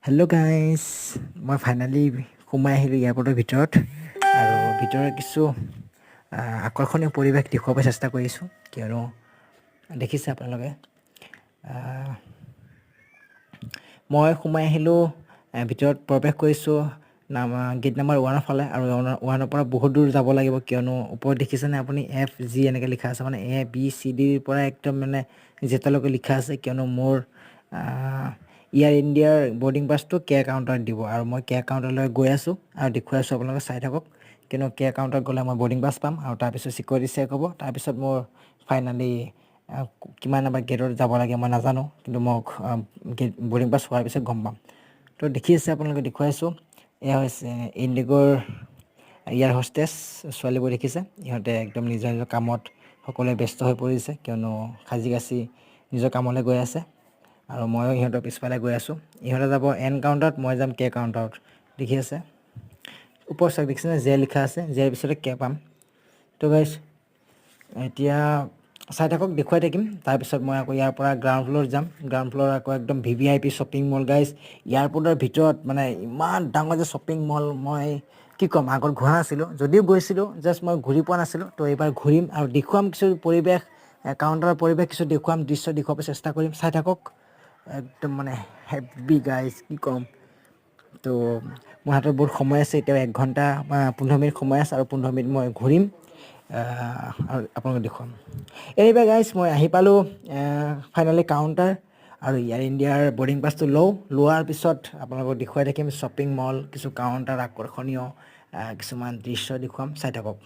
Hello' guys, মই finally সোমাই আহিলোঁ এয়াৰপৰ্টৰ ভিতৰত আৰু ভিতৰৰ কিছু আকৰ্ষণীয় পৰিৱেশ দেখুৱাব চেষ্টা কৰিছোঁ, কিয়নো দেখিছে আপোনালোকে, মই সোমাই আহিলোঁ, ভিতৰত প্ৰৱেশ কৰিছোঁ নাম গেট নাম্বাৰ 1ৰ ফালে আৰু 1ৰ পৰা বহুত দূৰ যাব লাগিব, কিয়নো ওপৰত দেখিছেনে আপুনি, এফ জি এনেকৈ লিখা আছে, মানে এ বি চি ডিৰ পৰা একদম মানে জেডলৈকে লিখা আছে, কিয়নো মোৰ এয়াৰ ইণ্ডিয়াৰ বৰ্ডিং পাছটো কে কাউণ্টাৰত দিব আৰু মই কে কাউণ্টাৰলৈ গৈ আছোঁ আৰু দেখুৱাই আছোঁ, আপোনালোকে চাই থাকক। কিন্তু কে কাউণ্টাৰত গ'লে মই বৰ্ডিং পাছ পাম আৰু তাৰপিছত চিকিউৰিটি চেক হ'ব। তাৰপিছত মোৰ ফাইনেলি কিমান নাম্বাৰ গেটত যাব লাগে মই নাজানো, কিন্তু মোক গেট বৰ্ডিং পাছ হোৱাৰ পিছত গম পাম। তো দেখি আছে আপোনালোকে, দেখুৱাইছোঁ, এয়া হৈছে ইণ্ডিগ'ৰ এয়াৰ হোষ্টেছ ছোৱালীবোৰ। দেখিছে, ইহঁতে একদম নিজৰ নিজৰ কামত সকলোৱে ব্যস্ত হৈ পৰিছে, কিয়নো সাজি কাচি নিজৰ কামলৈ গৈ আছে আৰু ময়ো ইহঁতৰ পিছফালে গৈ আছোঁ। ইহঁতে যাব এন কাউণ্টাৰত, মই যাম কে কাউণ্টাৰত। দেখি আছে, ওপৰ চাওক, দেখিছেনে, জে লিখা আছে, জেৰ পিছতে কে পাম। তো গাইজ, এতিয়া চাই থাকক, দেখুৱাই থাকিম। তাৰপিছত মই আকৌ ইয়াৰ পৰা গ্ৰাউণ্ড ফ্ল'ৰ যাম। গ্ৰাউণ্ড ফ্ল'ৰ আকৌ একদম VVIP shopping mall. Guys, এয়াৰপৰ্টৰ ভিতৰত মানে ইমান ডাঙৰ যে শ্বপিং মল, মই কি ক'ম। আগত ঘূৰা নাছিলোঁ যদিও গৈছিলোঁ, জাষ্ট মই ঘূৰি পোৱা নাছিলোঁ। তো এইবাৰ ঘূৰিম আৰু দেখুৱাম কিছু পৰিৱেশ, কাউণ্টাৰৰ পৰিৱেশ কিছু দেখুৱাম, দৃশ্য দেখুৱাব চেষ্টা কৰিম। চাই থাকক, একদম মানে হেভি গাইজ, কি ক'ম। তো মোৰ হাতত বহুত সময় আছে এতিয়াও, 1 ঘণ্টা বা 15 মিনিট সময় আছে আৰু 15 মিনিট মই ঘূৰিম আৰু আপোনালোকক দেখুৱাম। এনিৱে গাইজ, মই আহি পালোঁ ফাইনেলি কাউণ্টাৰ আৰু এয়াৰ ইণ্ডিয়াৰ বৰ্ডিং পাছটো লওঁ। লোৱাৰ পিছত আপোনালোকক দেখুৱাই থাকিম শ্বপিং মল, কিছু কাউণ্টাৰ, আকৰ্ষণীয় কিছুমান দৃশ্য দেখুৱাম। চাই থাকক।